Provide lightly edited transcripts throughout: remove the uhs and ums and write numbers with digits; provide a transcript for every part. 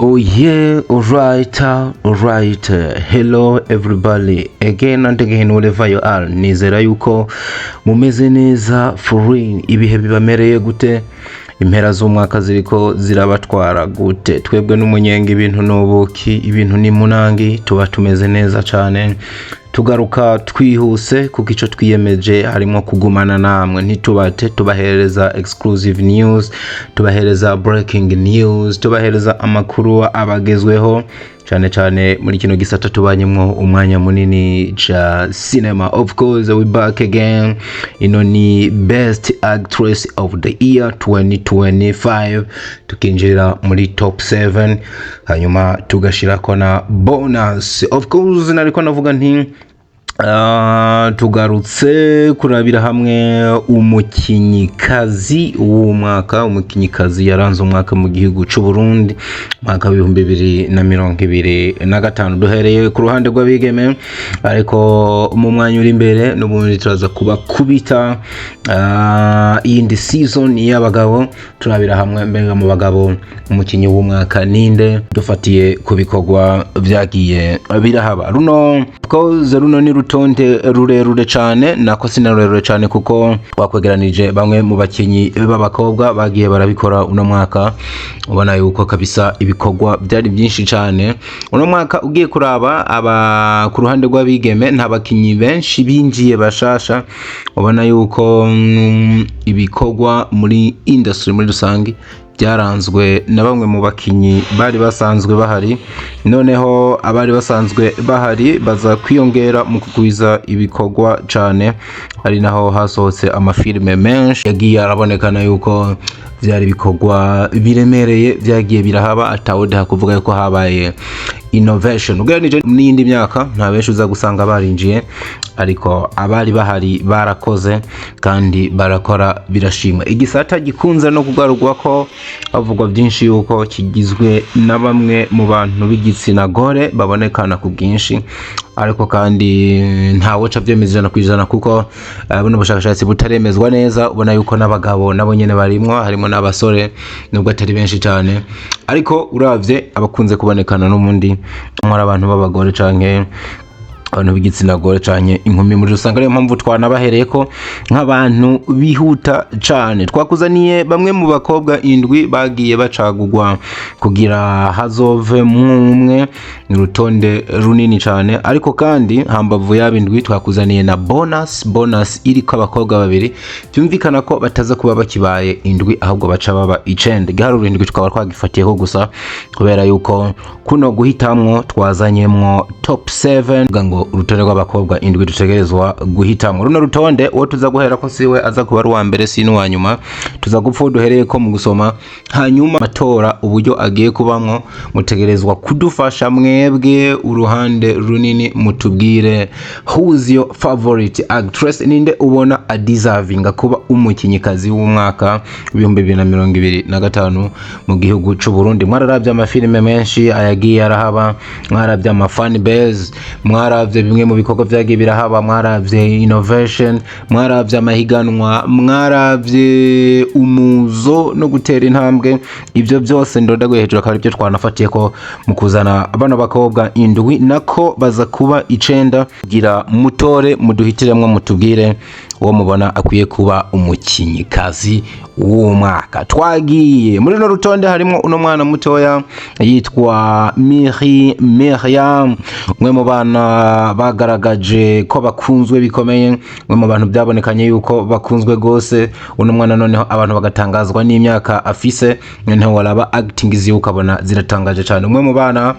Oh yeah, alright, alright. Hello everybody, again and again, wherever you are. Nizera yuko mumeze neza for real. Ibihe bibamereye gute? Impera z'umwaka ziriko zirabatwara gute? Twebwe n'umunyenga, ibintu n'ubuki, ibintu ni munangi, tuba tumeze neza cane. Tugaruka twihuse kuko ico twiyemeje harimo kugumana namwe, ntitubate, tubahereza exclusive news, tubahereza breaking news, tubahereza amakuru abagezweho cyane cyane muri kino gisata tubanyemwo umwanya munini ca cinema. Of course, we back again. Ino ni best actress of the year 2025, tukinjira muri top 7, hanyuma tugashirako na bonus. Of course, nariko navuga nti tugarutse kurabira hamwe umukinyikazi w'umwaka, umukinyikazi yaranze umwaka mu gihugu c'u Burundi, mwaka w'2025. Duhereye ku ruhande rw'abigeme, ariko mu mwanya uri imbere n'ubundi turaza kuba kubita iyindi season y'abagabo, turabira hamwe mbega mu bagabo umukinyi w'umwaka ninde, dufatiye ku bikorwa vyagiye birahaba. Runo koze runo ni rutonde rurerure cane, nako sina rurerure cane, kuko twakwegeranije bamwe mu bakinyi b'abakobwa bagiye barabikora uno mwaka. Ubona yuko kabisa ibikorwa byari byinshi cane uno mwaka. Ugiye kuraba aba ku ruhande rw'abigeme, nta bakinyi benshi binjiye bashasha. Ubona yuko ibikorwa muri industry muri rusange byaranzwe na bamwe mu bakinyi bari basanzwe bahari. Noneho abari basanzwe bahari baza kwiyongera mu kugwiza ibikorwa cane, ari naho hasohotse amafilime menshi yagiye arabonekana yuko byari ibikorwa biremereye byagiye birahaba, atawudeha kuvuga yuko habaye innovation ugereranije n'iyindi myaka. Nta benshi uza gusanga barinjiye, ariko abari bahari barakoze kandi barakora birashimwa. Igisata gikunze no kugarurwa ko havugwa byinshi yuko kigizwe na bamwe mu bantu b'igitsina gore babonekana ku bwinshi, ariko kandi ntawoca avyemeza 100%, kuko buno bushakashatsi butaremezwa neza. Ubona yuko n'abagabo nabo nyene barimwo, harimo n'abasore nubwo atari benshi cyane, ariko uravye abakunze kubonekana n'umundi muri abantu b'abagore canke abantu b'igitsina gore canke inkumi muri rusange. Ariyo mpamvu twanabahereye ko nk'abantu bihuta cane. Twakuzaniye bamwe mu bakobwa indwi bagiye bacagurwa kugira hazove umwe. Ni urutonde runini cane, ariko kandi hambavu y'abo indwi twakuzaniye na bonus, bonus iriko abakobwa babiri. Byumvikana ko bataza kuba bakibaye indwi, ahubwo baca baba icenda. Igiharuro indwi tukaba twagifatiyeho gusa kubera yuko kuno guhitamwo twazanyemwo top 7, kuvuga ngo urutonde rw'abakobwa indwi dutegerezwa guhitamwo. Runo rutonde, uwo tuza guhera ko siwe aza kuba ari uwa mbere, si n'uwa nyuma. Tuza gupfa uwo duhereye ko mu gusoma, hanyuma amatora uburyo agiye kubamwo, mutegerezwa kudufasha mwebwe uruhande runini, mutubwire who's your favorite actress, ninde ubona adeservinga kuba umukinyikazi w'umwaka w'2025 mu gihugu c'u Burundi. Mwararavye amafilime menshi ayagiye arahaba, mwaravye ama fan base, mwaravye bimwe mu bikorwa vyagiye birahaba, mwaravye innovation, mwaravye amahiganwa, mwaravye umuzo no gutera intambwe. Ibyo byose ndondaguye hejuru akaba aribyo twanafatiye ko mu kuzana bano bakobwa indwi, nako baza kuba icenda, kugira mutore, muduhitiremwo, mutubwire uwo mubona akwiye kuba umukinyikazi w'umwaka. Twagiye muri runo rutonde, harimo uno mwana mutoya yitwa Miri Miriam, umwe mu bana bagaragaje ko bakunzwe bikomeye, umwe mu bantu byabonekanye yuko bakunzwe gose. Uno mwana noneho abantu bagatangazwa n'imyaka afise, noneho waraba acting ziwe ukabona ziratangaje cyane. Umwe mu bana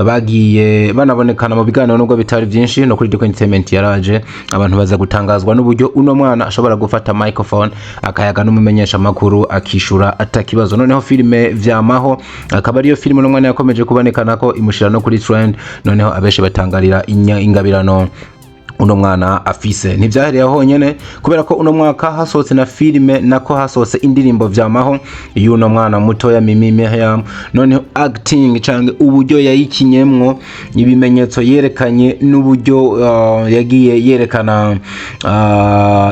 bagiye banabonekana mu biganiro nubwo bitari byinshi, no kuri Duko Entertainment yaraje, abantu baza gutangazwa n'uburyo uno mwana ashobora gufata microphone akayaga n'umumenyesha makuru, akishura atakibazo. Noneho filime Vyamaho akaba ariyo filime uno mwana yakomeje kubonekana ko imushira no kuri trend, noneho abenshi batangarira ingabirano. Uno mwana afise ntivyahereye aho honyene, kubera ko uno mwaka hasohotse na filime, nako hasohotse indirimbo Vyamaho y'uno mwana mutoya Mimi Miriam. Noneho acting canke uburyo yayikinyemwo, ibimenyetso yerekanye n'uburyo yagiye yerekana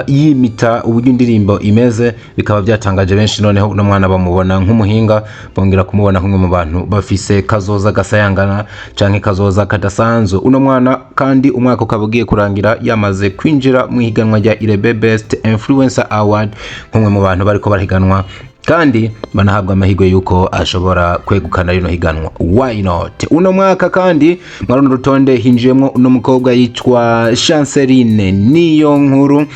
yimita uburyo indirimbo imeze, bikaba byatangaje benshi. Noneho uno mwana bamubona nk'umuhinga, bongera kumubona nk'umwe mu bantu bafise kazoza gasayangana canke kazoza kadasanzwe. Uno mwana kandi umwaka ukaba ugiye kurangira yamaze kwinjira mu ihiganwa rya Irebe Best Influencer Award nk'umwe mu bantu bariko barahiganwa kandi banahabwa amahirwe yuko ashobora kwegukana rino higanwa. Why not? Uno mwaka kandi muri runo rutonde hinjiyemwo uno mukobwa yitwa Chanceline Niyo Nkuru.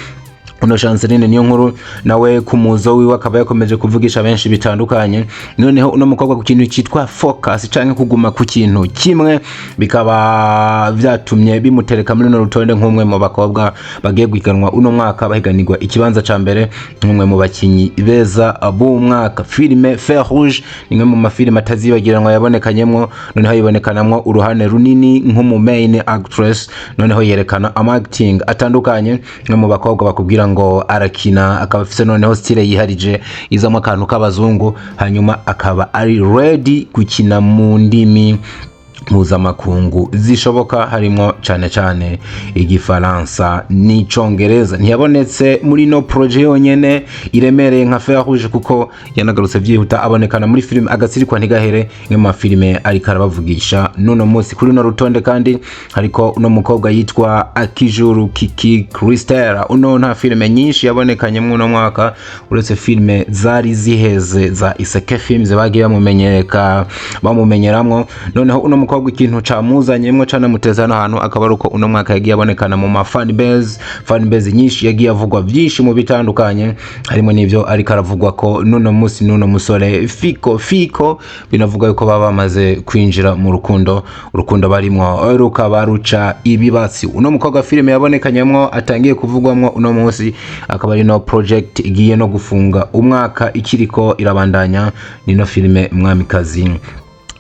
Uno Chanceline Niyo Nkuru nawe ku muzo wiwe akaba yakomeje kuvugisha benshi bitandukanye. Noneho uno mukobwa ku kintu cyitwa focus canke kuguma ku kintu kimwe, bikaba vyatumye bimutereka muri runo rutonde nk'umwe mu bakobwa bagiye guhiganwa uno mwaka, bahiganirwa ikibanza ca mbere nk'umwe mu bakinyi beza b'umwaka. Filime Fer Rouge ni imwe mu mafilime atazibagiranwa yabonekanyemwo. Noneho yibonekanamwo uruhande runini nk'umu main actress. Noneho yerekana ama acting atandukanye, umwe mu bakobwa bakubwira ngo arakina, akaba afise noneho style yiharije izamo akantu k'abazungu, hanyuma akaba ari ready gukina mu ndimi mpuzamakungu zishoboka, harimo cane cane Igifaransa n'Icongereza. Ntiyabonetse muri no projet yonyene iremereye nka Fer Rouge, kuko yanagarutse vyihuta abonekana muri filime Agatsirikwa Ntigahere, imwe mu mafilime ariko arabavugisha n'uno munsi. Kuri uno rutonde kandi hariko uno mukobwa yitwa Akijuru Kiki Christelle. Uno nta filime nyinshi yabonekanye uno mwaka, uretse filime zari ziheze za Iseke Films bagiye bamumenyereka bamumenyeramwo. Noneho uno mukobwa ikintu camuzanyemwo canamuteza hano hantu akaba ari uko uno mwaka yagiye abonekana mu ma fan base, fan base nyinshi, yagiye avugwa byinshi mu bitandukanye, harimo n'ivyo ariko aravugwa ko n'uno munsi n'uno musore Fiko Fiko, binavuga yuko baba bamaze kwinjira mu rukundo, urukundo barimwo rukaba ruca ibibatsi. Uno mukobwa filime yabonekanyemwo atangiye kuvugwamwo uno munsi akaba ari no project igiye no gufunga umwaka ikiriko irabandanya, nino filime Mwamikazi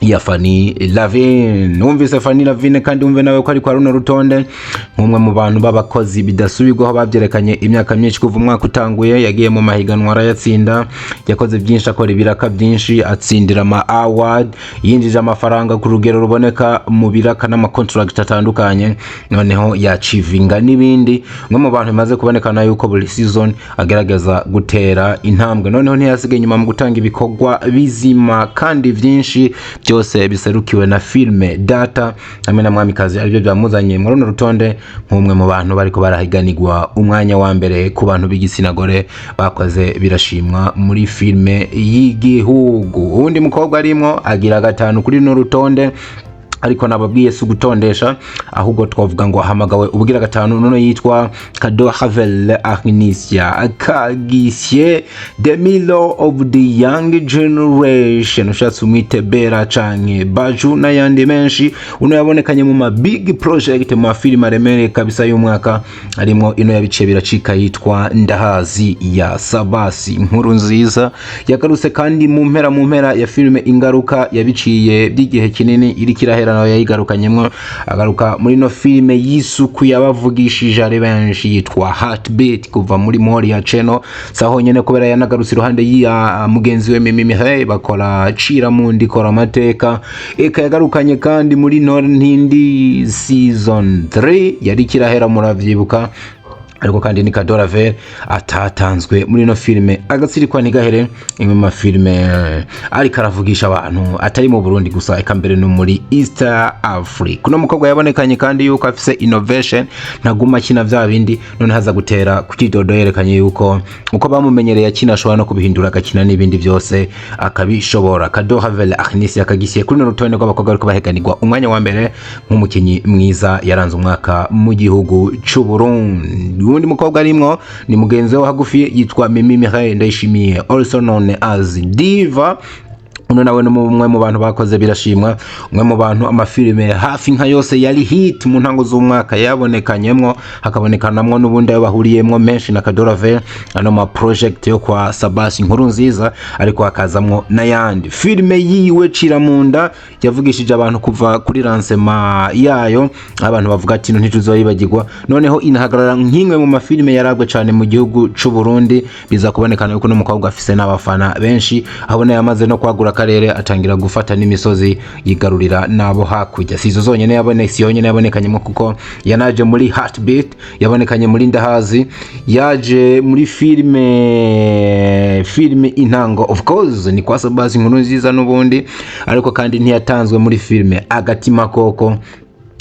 ya Fanny Lavine. Wumvise Fanny Lavine kandi wumve nawe ko ari kwa runo rutonde nk'umwe mu bantu b'abakozi bidasubirwaho, babyerekanye imyaka myinshi kuva umwaka utanguye. Yagiye mu mahiganwa arayatsinda, yakoze byinshi, akora ibiraka byinshi, atsindira ama award, yinjije amafaranga ku rugero ruboneka mu biraka n'ama contract atandukanye, noneho yacivinga n'ibindi. Umwe mu bantu bimaze kubonekana yuko buri season agerageza gutera intambwe. Noneho ntiyasigaye inyuma mu gutanga ibikorwa bizima kandi byinshi, byose biserukiwe na filime Data hamwe na Mwamikazi, aribyo byamuzanye muri runo rutonde nk'umwe mu bantu bariko barahiganirwa umwanya wa mbere ku bantu b'igitsina gore bakoze birashimwa muri filime y'igihugu. Uwundi mukobwa arimwo agira gatanu kuri runo rutonde, ariko nababwiye si ugutondesha, ahubwo twavuga ngo ahamagawe ubugira gatanu. Nono yitwa Kado Havel Agnisia Kagisye, the Milo of the young generation, ushatse umwite Bera canke Baju n'ayandi menshi. Uno yabonekanye mu ma big project, mu mafilime aremereye kabisa y'umwaka, harimo ino yabice biracika yitwa Ndahazi ya Sabasi Inkuru Nziza. Yagarutse kandi mu mpera ya filime Ingaruka yabiciye by'igihe kinini iriko irahera, nawe yayigarukanyemwo. Agaruka muri no filime y'isuku yabavugishije ari benshi yitwa Heartbeat kuva muri Moria Channel. Saho nyene, kubera yanagarutse iruhande ya mugenzi we Mimi Mireille, bakora Cira Mundi, kora amateka. Eka yagarukanye kandi muri Ntore Ntindi season 3 yari kirahera, muravyibuka. Ariko kandi ni Kadoraver atatanzwe muri ino filime Agatsirikwa Ntigahere, imwe mu mafilime ariko aravugisha abantu atari mu Burundi gusa, eka mbere no muri East Africa. Uno mukobwa yabonekanye kandi yuko afise innovation, ntaguma akina vya bindi. None haza gutera ku kidodo, yerekanye yuko uko bamumenyereye akina ashobora no kubihindura, agakina n'ibindi byose akabishobora. Kado Havel Agnes akagisiye kuri runo rutonde rw'abakobwa bariko baheganirwa umwanya wa mbere nk'umukinyi mwiza yaranze umwaka mu gihugu c'u Burundi. Uwundi mukobwa arimwo ni mugenzi we hagufi yitwa Mimi Mireille Ndayishimiye, also known as Diva. Uno nawe ni umwe mu bantu bakoze birashimwa, umwe mu bantu amafilime hafi nka yose yari hit mu ntango z'umwaka yabonekanyemwo, hakabonekanamwo n'ubundi ayo bahuriyemwo menshi na Kadorave, ano ma project yo kwa Sabasi Inkuru Nziza, ariko hakazamwo n'ayandi. Filime yiwe Ciramunda yavugishije abantu kuva kuri lancement yayo, abantu bavuga ati ntituzoyibagirwa. Noneho inahagarara nk'imwe mu mafilime yarabwe cyane mu gihugu c'u Burundi. Biza kubonekana yuko n'umukobwa afise n'abafana benshi, abona yamaze no kwagura akarere, atangira gufata n'imisozi, yigarurira n'abo hakurya. Si izo zonyene yabone, si yonyene yabonekanyemo, kuko yanaje muri Heartbeat, yabonekanye muri Ndahazi, yaje muri filime Intango, of course ni kwa Sabasi Inkuru Nziza n'ubundi, ariko kandi ntiyatanzwe muri filime Agatima Koko,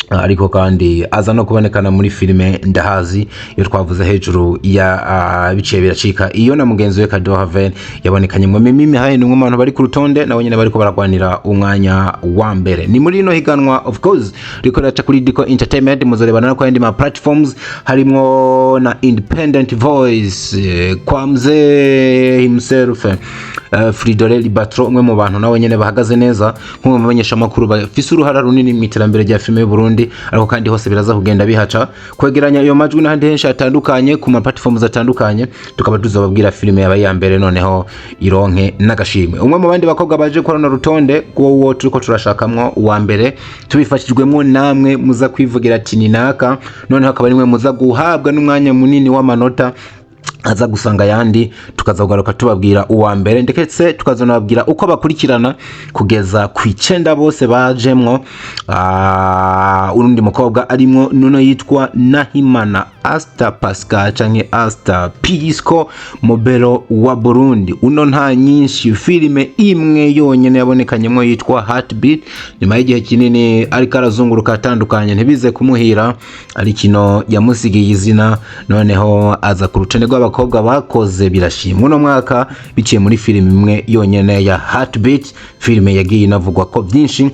ariko kandi aza no kubonekana muri filime Ndahazi iyo twavuze hejuru ya biciye biracika. Iyo na mugenzi we Kado Haven yabonekanye mu Mimi Mihaye, ni umwe mu bantu bari ku rutonde, nabo nyene bariko baragwanira umwanya wa mbere. Ni muri ino higanwa, of course riko riraca kuri Dico Entertainment, muzorebana no ku yandi ma platforms harimo na Independent Voice, kwa mzee himself, Fridolin Libatro, umwe mu bantu nawe nyene bahagaze neza nk'umwe mu bamenyeshamakuru bafise uruhara runini mu iterambere rya filime y'u Burundi. Ariko kandi hose biraza kugenda bihaca kwegeranya iyo majwi n'ahandi henshi hatandukanye ku ma platforms atandukanye, tukaba tuzobabwira filime yabaye iya mbere, noneho ironke n'agashimwe. Umwe mu bandi bakobwa baje kuri runo rutonde rw'uwo turiko turashakamwo uwa mbere, tubifashijwemo namwe muza kwivugira ati ni naka, noneho akaba arimwe muza guhabwa n'umwanya munini w'amanota aza gusanga ayandi, tukaza kugaruka tubabwira uwa mbere, ndetse tukazanababwira uko bakurikirana kugeza ku 9 bose bajemwo. Urundi mukobwa arimwo nuno yitwa Nahimana Asta Pascal canke Asta Pisco Mobero wa Burundi. Uno nta nyinshi, filime imwe yonyene yabonekanyemo yitwa Heartbeat, nyuma y'igihe kinini ariko arazunguruka atandukanye ntibize kumuhira, ari kino yamusigiye izina, noneho aza ku rutonde rw'abakobwa bakoze birashimwa uno mwaka biciye muri filime imwe yonyene ya Heartbeat, filime yagiye inavugwa ko byinshi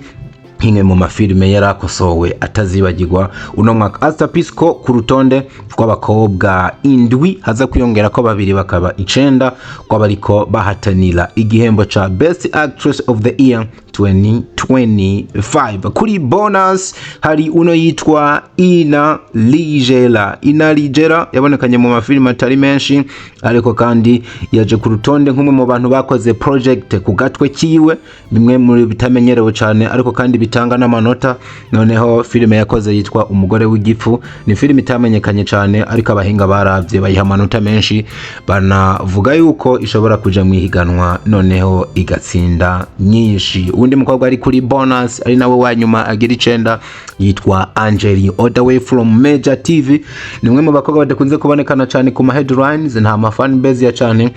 nk'imwe mu mafilime yarakosowe atazibagirwa uno mwaka. Asta Pisco ku rutonde rw'abakobwa 7, haza kwiyongera ko babiri bakaba 9, kw'abariko bahatanira igihembo ca Best Actress of the Year 2025. Kuri bonus hari uno yitwa Ina Ligera. Ina Ligera yabonekanye mu mafilime atari menshi, ariko kandi yaje ku rutonde nk'umwe mu bantu bakoze project ku gatwe kiwe, bimwe muri bitamenyerewe cyane ariko kandi bitanga n'amanota. Noneho filime yakoze yitwa Umugore w'Igifu, ni filime itamenyekanye cyane, ariko abahinga baravye bayiha amanota menshi, banavuga yuko ishobora kuja mu ihiganwa noneho igatsinda nyinshi. Uwundi mukobwa ari kuri bonus, ari nawe wa nyuma agira 9, yitwa Angeli all the way from Major TV. Ni umwe mu bakobwa badakunze kubonekana cyane ku ma headlines, nta ma fan base ya cyane,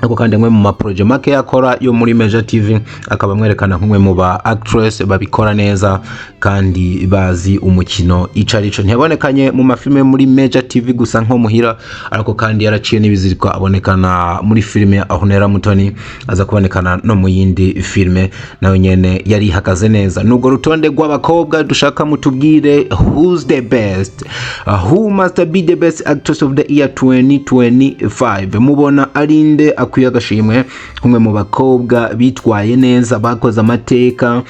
ariko kandi amwe mu maproje make yakora yo muri Major TV akaba amwerekana nk'umwe mu ba actress babikora neza kandi bazi umukino ico arico. Ntiyabonekanye mu mafilme muri Major TV gusa nko muhira, ariko kandi yaraciye n'ibiziriko, abonekana muri filime ya Ahunera Mutoni, aza kubonekana no mu yindi filime nayo nyene yari ihagaze neza. Nubwo rutonde rw'abakobwa dushaka mutubwire who's the best, who must be the best actress of the year 2025. Mubona arinde akwiye agashimwe nk'umwe mu bakobwa bitwaye neza, bakoze amateka,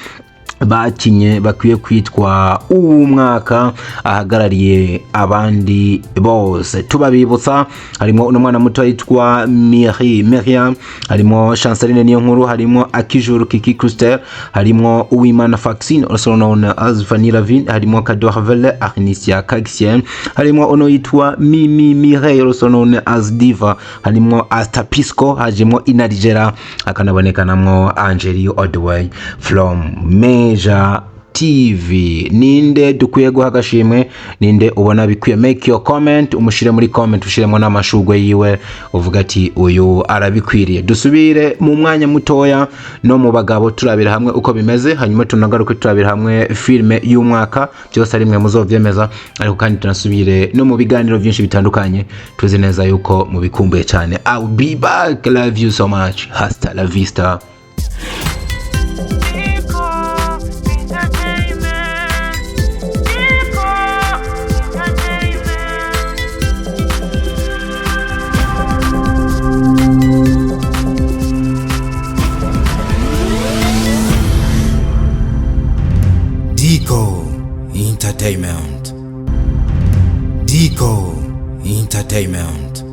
bakinye, bakwiye kwitwa uwu mwaka ahagarariye abandi bose? Tubabibutsa harimo uno mwana muto yitwa Miri Miriam, harimo Chanceline Niyo Nkuru, harimo Akijuru Kiki Christel, harimo Uwimana Faxine also known as Vanilla Vin, harimo Kadorvele Arnisia Kaxien, harimo uno yitwa Mimi Mireille also known as Diva, harimo Asta Pisco, hajemo Inarijera, akanabonekanamwo Angeli all the way from Major TV. Ninde dukwiye guha agashimwe? Ninde ubona bikwiye? Make your comment, umushire muri comment, ushiremo n'amashugwe yiwe, uvuga ati uyu arabikwiriye. Dusubire mu mwanya mutoya no mu bagabo turabira hamwe uko bimeze, hanyuma tunagaruke turabira hamwe filime y'umwaka. Byose ari mwe muzovyemeza, ariko kandi tunasubire no mu biganiro byinshi bitandukanye, tuzi neza yuko mubikumbuye cyane. I'll be back. Love you so much. Hasta la vista. Eco Entertainment. Eco Entertainment. Entertainment. Dico Entertainment.